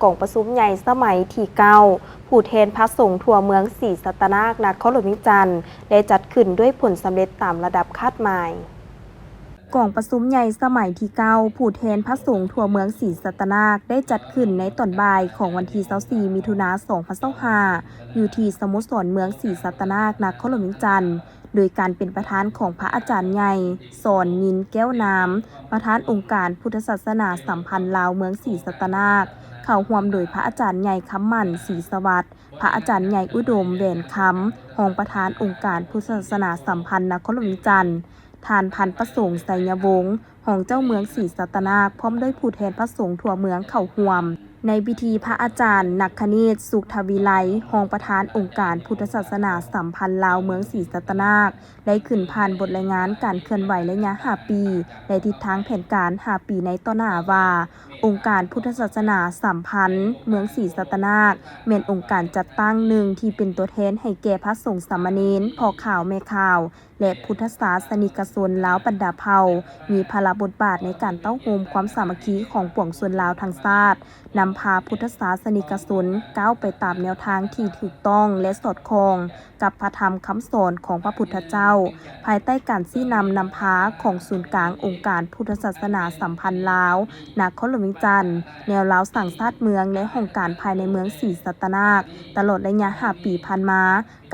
ກອງປະຊຸມໃຫຍ່ສະໄໝທີເກົ້າ ຜູ້ແທນພະສົງທົ່ວເມືອງສີສັດຕະນາກ ນະຄອນຫຼວງວຽງຈັນ ໄດ້ຈັດຂຶ້ນດ້ວຍຜົນສຳເລັດຕາມລະດັບຄາດໝາຍ. ກອງປະຊຸມໃຫຍ່ສະໄໝທີເກົ້າ ຜູ້ແທນພະສົງທົ່ວເມືອງສີສັດຕະນາກ ໄດ້ຈັດຂຶ້ນໃນຕອນບ່າຍຂອງວັນທີຊາວສີ່ ມິຖຸນາ ສອງພັນຊາວຫ້າ ຢູ່ທີ່ສະໂມສອນເມືອງສີສັດຕະນາກ ນະຄອນຫຼວງວຽງຈັນ ໂດຍການເປັນປະທານຂອງພະອາຈານໃຫຍ່ ສອນນິນ ແກ້ວນາມ ປະທານອົງການພຸດທະສາສະໜາສຳພັນລາວເມືອງສີສັດຕະນາກ, ເຂົ້າຮ່ວມໂດຍພະອາຈານໃຫຍ່ ຄຳໝັ້ນ ສີສະຫວັດ, ພະອາຈານໃຫຍ່ ອຸດົມ ແຫວນຄຳ ຮອງປະທານອົງການພຸດທະສາສະໜາສຳພັນນະຄອນຫຼວງວຽງຈັນ, ທ່ານພັນປະສົງ ໄຊຍະວົງ ຮອງເຈົ້າເມືອງສີສັດຕະນາກ ພ້ອມດ້ວຍຜູ້ແທນພະສົງທົ່ວເມືອງເຂົ້າຮ່ວມ. ໃນພິທີ ພະອາຈານ ນັກຄະນິດ ສຸກທະວິໄລ ຮອງປະທານອົງການພຸດທະສາສະໜາສຳພັນລາວເມືອງສີສັດຕະນາກ ໄດ້ຂຶ້ນຜ່ານບົດລາຍງານການເຄື່ອນໄຫວໄລຍະຫ້າປີ ແລະ ທິດທາງແຜນການຫ້າປີໃນຕໍ່ໜ້າວ່າ ອົງການພຸດທະສາສະໜາສຳພັນເມືອງສີສັດຕະນາກ ແມ່ນອົງການຈັດຕັ້ງໜຶ່ງທີ່ເປັນຕົວແທນໃຫ້ແກ່ພະສົງສາມະເນນ, ພໍ່ຂາວແມ່ຂາວ ແລະ ພຸດທະສາສະນິກະຊົນລາວບັນດາເຜົ່າ, ມີພາລະບົດບາດໃນການເຕົ້າໂຮມຄວາມສາມັກຄີຂອງປວງຊົນລາວທັງຊາດ, ນຳພາພຸດທະສາສະນິກະຊົນກ້າວໄປຕາມແນວທາງທີ່ຖືກຕ້ອງ ແລະ ສອດຄ່ອງກັບພະທຳຄຳສອນຂອງພະພຸດທະເຈົ້າ, ພາຍໃຕ້ການຊີ້ນຳນຳພາຂອງສູນກາງອົງການພຸດທະສາສະໜາສຳພັນລາວ ນະຄອນຫຼວງວຽງຈັນ, ແນວລາວສ້າງຊາດເມືອງ ແລະ ຫ້ອງການພາຍໃນເມືອງສີສັດຕະນາກ. ຕະຫຼອດໄລຍະຫ້າປີຜ່ານມາ,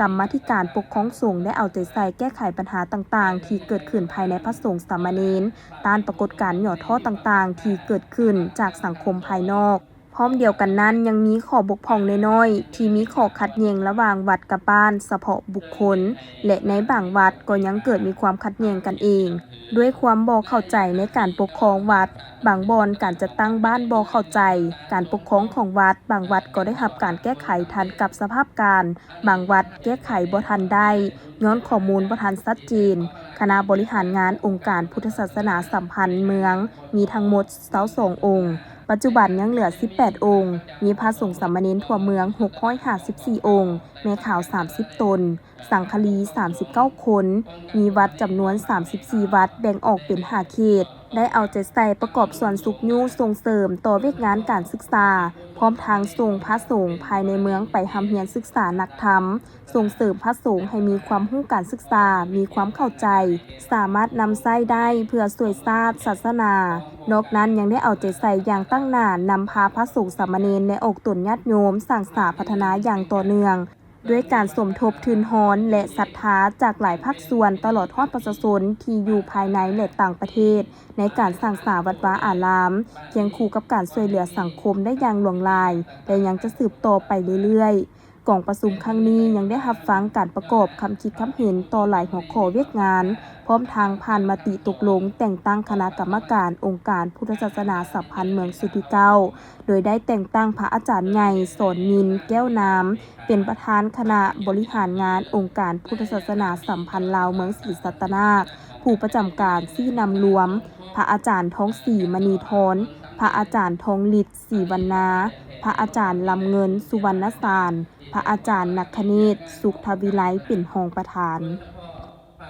ກຳມາທິການປົກຄອງສົງໄດ້ເອົາໃຈໃສ່ແກ້ໄຂບັນຫາຕ່າງໆທີ່ເກີດຂຶ້ນພາຍໃນພະສົງສາມະເນນ, ຕ້ານປາກົດການຫຍໍ້ທໍ້ຕ່າງໆທີ່ເກີດຂຶ້ນຈາກສັງຄົມພາຍນອກ. ພ້ອມດຽວກັນນັ້ນ, ຍັງມີຂໍ້ບົກຜ່ອງນ້ອຍໆ ທີ່ມີຂໍ້ຂັດແຍ່ງລະຫວ່າງວັດກັບບ້ານສະເພາະບຸກຄົນ ແລະ ໃນບາງວັດກໍຍັງເກີດມີຄວາມຂັດແຍ່ງກັນເອງ ດ້ວຍຄວາມບໍ່ເຂົ້າໃຈໃນການປົກຄອງວັດ, ບາງບ່ອນການຈັດຕັ້ງບ້ານບໍ່ເຂົ້າໃຈການປົກຄອງຂອງວັດ, ບາງວັດກໍໄດ້ຮັບການແກ້ໄຂທັນກັບສະພາບການ, ບາງວັດແກ້ໄຂບໍ່ທັນໄດ້ ຍ້ອນຂໍ້ມູນບໍ່ທັນຊັດເຈນ. ຄະນະບໍລິຫານງານອົງການພຸດທະສາສະໜາສຳພັນເມືອງມີທັງໝົດຊາວສອງອົງ, ປັດຈຸບັນຍັງເຫຼືອສິບແປດອົງ, ມີພະສົງສາມະເນນທົ່ວເມືອງຫົກຮ້ອຍຫ້າສິບສີ່ອົງ, ແມ່ຂາວສາມສິບຕົນ, ສັງຄະລີສາມສິບເກົ້າຄົນ, ມີວັດຈຳນວນສາມສິບສີ່ວັດ ແບ່ງອອກເປັນຫ້າເຂດ, ໄດ້ເອົາໃຈໃສ່ປະກອບສ່ວນຊຸກຍູ້ສົ່ງເສີມຕໍ່ວຽກງານການສຶກສາ, ພ້ອມທັງສົ່ງພະສົງພາຍໃນເມືອງໄປຮ່ຳຮຽນສຶກສານັກທຳ, ສົ່ງເສີມພະສົງໃຫ້ມີຄວາມຮູ້ການສຶກສາ, ມີຄວາມເຂົ້າໃຈ, ສາມາດນຳໃຊ້ໄດ້ເພື່ອຊ່ວຍຊາດ, ສາສະໜາ. ນອກນັ້ນຍັງໄດ້ເອົາໃຈໃສ່ຢ່າງຕັ້ງໜ້ານຳພາພະສົງສາມະເນນ ແລະ ອອກຕົນຍາດໂຍມສ້າງສາພັດທະນາຢ່າງຕໍ່ເນື່ອງ, ດ້ວຍການສົມທົບທຶນຮອນ ແລະ ສັດທາຈາກຫຼາຍພາກສ່ວນ, ຕະຫຼອດຮອດປະຊາຊົນທີ່ຢູ່ພາຍໃນ ແລະ ຕ່າງປະເທດ, ໃນການສ້າງສາວັດວາອາລາມ, ຄຽງຄູ່ກັບການຊ່ວຍເຫຼືອສັງຄົມໄດ້ຢ່າງຫຼວງຫຼາຍ ແລະ ຍັງຈະສືບຕໍ່ໄປເລື້ອຍໆ. ກອງປະຊຸມຄັ້ງນີ້ຍັງໄດ້ຮັບຟັງການປະກອບຄຳຄິດຄຳເຫັນຕໍ່ຫຼາຍຫົວຂໍ້ວຽກງານ, ພ້ອມທັງຜ່ານມະຕິຕົກລົງແຕ່ງຕັ້ງຄະນະກຳມະການອົງການພຸດທະສາສະໜາສຳພັນເມືອງຊຸດທີເກົ້າ ໂດຍໄດ້ແຕ່ງຕັ້ງພະອາຈານໃຫຍ່ ສອນນິນ ແກ້ວນາມ ເປັນປະທານຄະນະບໍລິຫານງານອົງການພຸດທະສາສະໜາສຳພັນລາວເມືອງສີສັດຕະນາກ, ຜູ້ປະຈຳການຊີ້ນຳລວມ ພະອາຈານ ທອງສີ ມະນີທອນ, ພະອາຈານ ທອງລິດ ສີວັນນາ, ພະອາຈານ ລຳເງິນ ສຸວັນນະສານ, ພະອາຈານ ນັກຄະນິດ ສຸກທະວິໄລ ເປັນຮອງປະທານ.